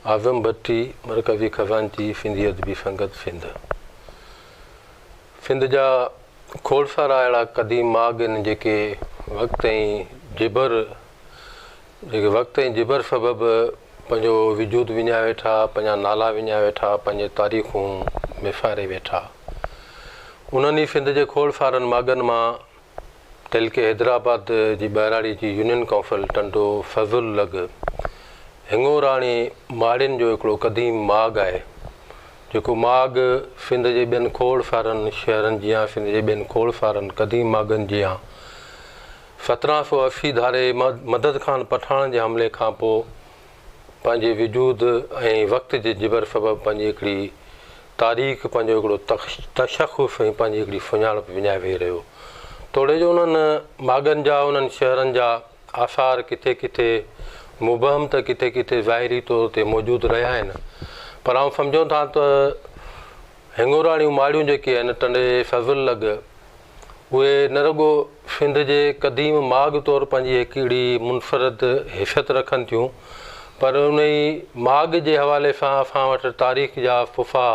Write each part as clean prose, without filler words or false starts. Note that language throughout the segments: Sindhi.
اعظم ڀٽي، مرڪزي خزانچي، سنڌي ادبي سنگت سنڌ. سنڌ جا کوڙ سارا اهڙا قديم ماڳ آهن جيڪي وقت ۽ جبر جيڪي وقت ۽ جبر سبب پنهنجو وجود وڃائي ويٺا، پنهنجا نالا وڃائي ويٺا، پنهنجي تاريخون ميساري ويٺا. انهن ئي سنڌ جي کوڙ سارن ماڳن مان تعلقي حيدرآباد جي ٻهراڙي جي يونين ڪائونسل ٽنڊو فضل لڳ هڱوراڻي ماڙين جو هڪڙو قديم ماڳ آهي، جيڪو ماڳ سنڌ جي ٻين کوڙ سارن شهرن جيان سنڌ جي ٻين کوڙ سارن قديم ماڳن جيان 1780 ڌاري مدد خان پٺاڻ جي حملي کان پوء پنهنجي وجود ۽ وقت جي جبر سبب پنهنجي هڪڙي تاريخ، پنهنجو هڪڙو تشخص ۽ پنهنجي هڪڙي سڃاڻپ وڃائي ويهي رهيو. توڙي جو انهن ماڳن جا، انهن شهرن جا آثار ڪٿي ڪٿي مبهم ته ڪٿي ڪٿي ظاهري طور تي موجود رهيا آهن، پر آئون سمجهون ٿا ته هڱوراڻيون ماڙيون جيڪي آهن ٽنڊي فضل لڳ، اهي نه رڳو سنڌ جي قديم ماڳ طور پنهنجي هڪڙي منفرد حيثيت رکن ٿيون، پر انهي ماڳ جي حوالي سان اسان وٽ تاريخ جا صفحا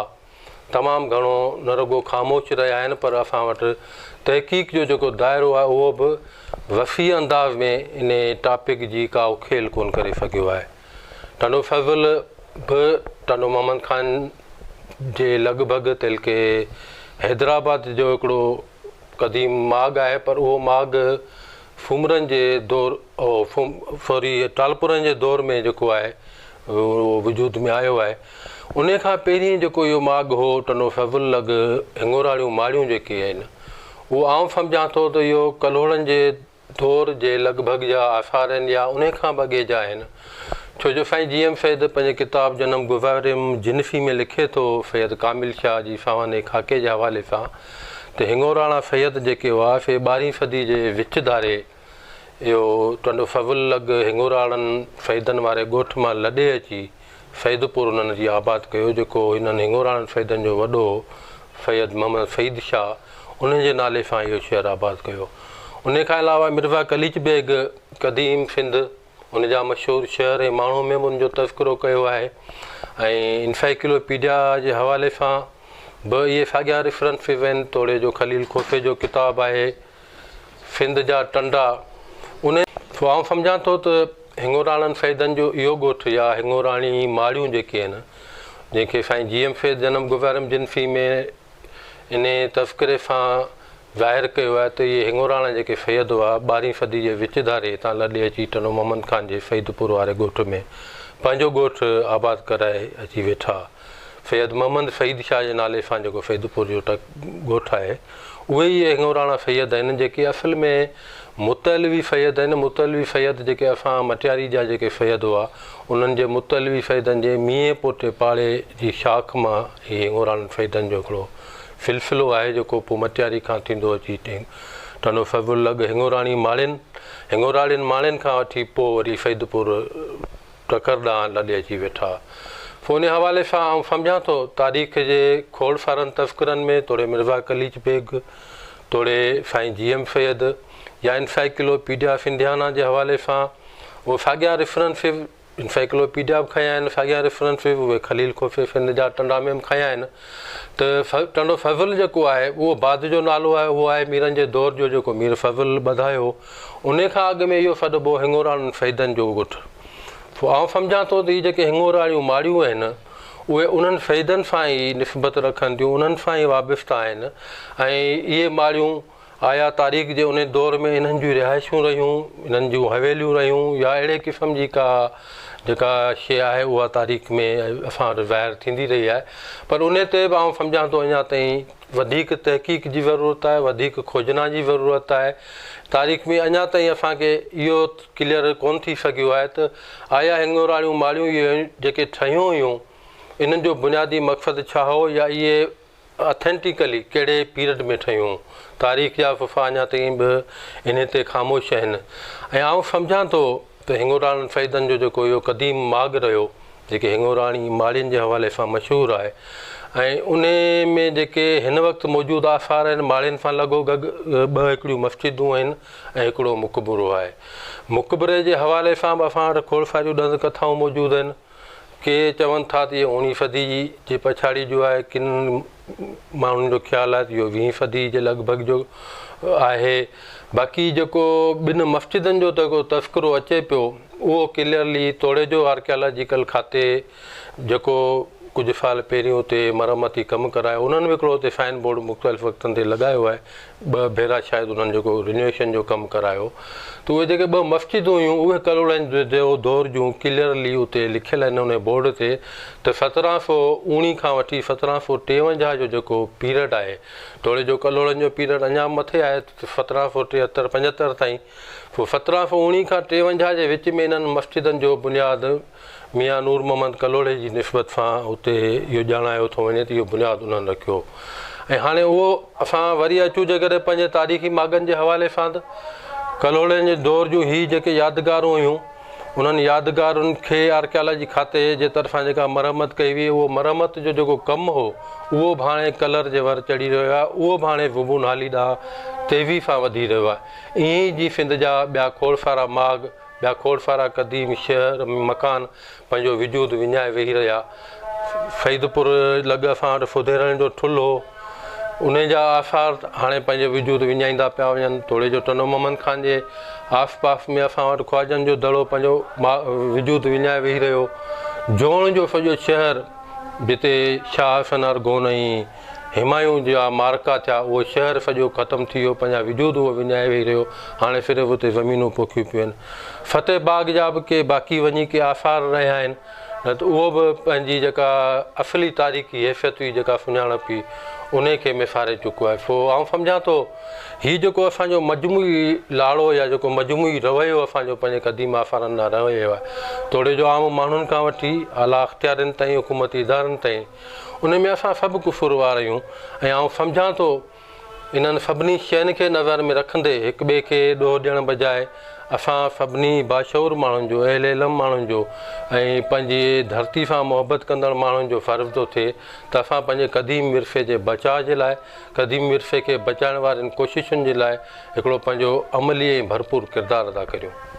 تمام گهڻو نه رڳو خاموش رهيا آهن، پر اسان وٽ تحقيق جو جيڪو دائرو آهي اهو به وسيع انداز ۾ انهي ٽاپڪ جي ڪا اکيل ڪونه ڪري سگهيو آهي. ٽنڊو فضل به ٽنڊو محمد خان جي لڳ ڀڳ تعلقي حيدرآباد جو هڪڙو قديم ماڳ آهي پر اهو ماڳ سومرن جي دور سوري ٽالپرن جي دور ۾ جيڪو آهي اهو وجود ۾ آيو آهي. انهي کان پهرين جيڪو اهو ماڳ هو ٽنڊو فضل لڳ هڱوراڻيون ماڙيون جيڪي آهن اهو آئون سمجهان ٿو ته اهو ڪلهوڙن جي دور جي لڳ ڀڳ جا آثار آهن يا انهي کان به اڳي جا آهن. ڇو جو سائين جي ايم سيد پنهنجي ڪتاب جنم گذاريم جنسي ۾ لکي ٿو سيد ڪامل شاهه جي سوانح خاڪي جي حوالي سان ته هڱوراڻا سيد جيڪي هئا سي ٻارهين صدي جي وچ ڌاري اهو ٽنڊو فضل لڳ هڱوراڻن سيدن واري ڳوٺ مان لڏي اچي سيدپور انهن جي آباد ڪيو جيڪو هنن هڱوراڻن سيدن جو وڏو هو سيد محمد سعيد شاهه انهن جي نالي سان اهو شهر آباد ڪيو. انهي کان علاوه مرزا قليچ بيگ قديم سنڌ ان جا مشهور شهر ۽ ماڻهو ۾ به ان جو تذڪرو ڪيو آهي ۽ انسائيڪلوپيڊيا جي حوالي سان به اهي ساڳيا ريفرنسز آهن توڙي جو خليل کوسي جو ڪتاب آهي سنڌ جا ٽنڊا انهي سو آئون سمجهان ٿو ته هڱوراڻن سيدن جو اهو ڳوٺ يا هڱوراڻي ماڙيون جيڪي آهن جنهن کي سائين جي ايم سيد جنم گذاريم جنسي ۾ انهي تذڪري سان ظاهر ڪيو آهي ته اهي هڱوراڻا جيڪي سيد هئا ٻارهين صدي جي وچ ڌاري هتان لڏي اچي ٽنڊو محمد خان جي سيدپور واري ڳوٺ ۾ پنهنجو ڳوٺ آباد ڪرائي اچي ويٺا. سيد محمد سعيد شاهه جي نالي سان جيڪو سيدپور جو ڳوٺ آهي اهي ئي هڱوراڻا سيد آهن جيڪي اصل ۾ متعلوي سيد آهن. متعلوي سيد جيڪي اسان مٽياري جا جيڪي سيد هئا انهن جي متعلوي سيدن جي ميين پوٽي پاڙي جي شاخ مان هي هڱوراڻن سيدن جو هڪڙو سلسلو آهي جيڪو پوء مٽياري کان ٿيندو اچي ٽنڊو فضل لڳ هڱوراڻي ماڙين هڱوراڻين ماڙين کان وٺي پوء وري سيدپور ٽڪر ڏانهن لڏي اچي ويٺا. سو انهي حوالي سان آئون سمجهان ٿو تاريخ جي کوڙ سارن تذڪرن ۾ توڙي مرزا قليچ بيگ توڙي سائين جي ايم سيد يا انسائيڪلو پيڊيا سنڌيانا جي حوالي سان اهي ساڳيا ريفرنسز انسائيڪلوپيڊيا به کنيا آهن، ساڳيا ريفرنسز اهي خليل کوسي سنڌ جا ٽنڊا ۾ به کنيا آهن ته ٽنڊو فضل جيڪو آهي اهو بعد جو نالو آهي اهو آهي ميرن جي دور جو جيڪو مير فضل ٻڌايو انهي کان اڳ ۾ اهو سڏبو هڱوراڻن سيدن جو ڳوٺ. سو آئون سمجهان ٿو ته هي جيڪي هڱوراڻيون ماڙيون آهن اهي انهن سيدن سان ئي نسبت رکن ٿيون انهن سان ئي وابسته آهن ۽ اهي ماڙيون آيا تاريخ جي انهي دور ۾ انهن جون رهائشون رهيون، انهن جون حويليون رهيون يا اهڙي قسم جي ڪا جيڪا شيء آهي اها تاريخ ۾ اسان وٽ ظاهر ٿيندي رهي آهي پر انهي تي به آئون سمجهان ٿو اڃا تائين وڌيڪ تحقيق جي ضرورت آهي وڌيڪ کوجنا جي ضرورت آهي تاريخ ۾ اڃا تائين اسان کي اهو ڪليئر ڪونه ٿي سگهيو آهي ته آيا هڱوراڻيون ماڙيون اهي جيڪي ٺهيون هيون انهن جو بنيادي مقصد ڇا هو يا اهي اٿينٽيڪلي ڪهڙي پيرڊ ۾ ٺهيون؟ تاريخ جا صفحا اڃا تائين به انهي تي خاموش آهن ۽ آئون سمجهان ٿو ته هڱوراڻن سيدن جو جيڪو اهو قديم ماڳ رهيو جيڪي هڱوراڻي ماڙين جي حوالي سان مشهور آهي ۽ انهي ۾ جيڪي هن وقت موجود آثار آهن ماڙين سان لڳو ڳ ٻه هڪڙيون مسجدون آهن ۽ هڪڙو مقبرو آهي. مقبري جي حوالي سان به اسان وٽ کوڙ ساريون ڏند ڪٿائون موجود آهن. ڪي چون ٿا ته اهو اوڻيهين صدي جي پڇاڙي جو آهي، ڪن ماڻهن جو خيال آهي ته اهو ويهين صدي جي لڳ ڀڳ جو آهي. باقي جيڪو ٻن مسجدن جو جيڪو تذڪرو اچي پيو اهو ڪليئرلي توڙي جو آرڪيالاجيڪل کاتي جيڪو ڪجهه سال پهريون اتي مرمتي ڪم ڪرايو انهن به هڪڙو اتي سائن بورڊ مختلف وقتن تي لڳايو آهي ٻه ڀيرا شايد انهن جيڪو رينوويشن جو ڪم ڪرايو ته اهي جيڪي ٻه مسجدون هيون اهي ڪلهوڙن جي دور جون ڪليئرلي اتي لکيل آهن انهي بورڊ تي ته 1719 کان وٺي 1753 جو جيڪو پيرڊ آهي توڙي جو ڪلهوڙن جو پيرڊ اڃا به مٿي آهي 1773 75 تائين پوء 1719 کان 53 جي وچ ۾ انهن مسجدن جو بنياد ميان نور محمد ڪلهوڙي جي نسبت سان اتي اهو ڄاڻايو ٿو وڃي ته اهو بنياد انهن رکيو ۽ هاڻي اهو اسان وري اچون جيڪڏهن پنهنجي تاريخي ماڳن جي حوالي سان ته ڪلهوڙن جي دور جون هي جيڪي يادگارون هيون انهن يادگارن کي آرڪيالاجي کاتي جي طرفان جيڪا مرمت ڪئي وئي اهو مرمت جو جيڪو ڪم هو اهو به هاڻي ڪلر جي ور چڙهي رهيو آهي اهو به هاڻي زبون حالي ڏانهن تيزي سان وڌي رهيو آهي ائين ئي جي سنڌ جا ٻيا کوڙ سارا ماڳ ٻيا کوڙ سارا قديم شهر ۽ مڪان پنهنجو وجود وڃائي ويهي رهيا. سعيدپور لڳ اسان وٽ ڦڌيرڻ جو ٺلهه هو، انهي جا آثار هاڻي پنهنجو وجود وڃائيندا پيا وڃن. توڙي جو ٽنڊو محمد خان جي آس پاس ۾ اسان وٽ خواجن جو دڙو پنهنجو وجود وڃائي ويهي رهيو. جوڻ جو سڄو شهر جتي شاهه حسن ارغون ۽ همايون جا معرڪا ٿيا، اهو شهر سڄو ختم ٿي ويو، پنهنجا وجود اهو وڃائي ويهي رهيو، هاڻي صرف اتي زمينون پوکيون پيون آهن. فتح باغ جا به ڪي باقي وڃي ڪي آثار رهيا آهن، نه ته اهو به پنهنجي جيڪا اصلي تاريخي حيثيت هئي، جيڪا سڃاڻپ هئي، انهي کي ميساري چڪو آهي. سو آئون سمجهان ٿو هي جيڪو اسان جو مجموعي لاڙو يا جيڪو مجموعي رويو اسان جو پنهنجي قديم آثارن ڏانهن رهيو آهي، توڙي جو عام ماڻهن کان وٺي اعليٰ اختيارين تائين، حڪومتي ادارن تائين، ان ۾ اسان سڀ قصوروار آهيون ۽ آئون سمجهان ٿو انهن سڀني شين کي نظر ۾ رکندي هڪ ٻئي کي ڏوهه ڏيڻ بجاء اسان سڀني باشعور ماڻهن جو، اهل علم ماڻهن جو ۽ پنهنجي ڌرتي سان محبت ڪندڙ ماڻهن جو فرض ٿو ٿئي ته اسان پنهنجي قديم ورثي جي بچاء جي لاء، قديم ورثي کي بچائڻ وارين ڪوششن جي لاء هڪڙو پنهنجو عملي ۽ ڀرپور ڪردار ادا ڪريون.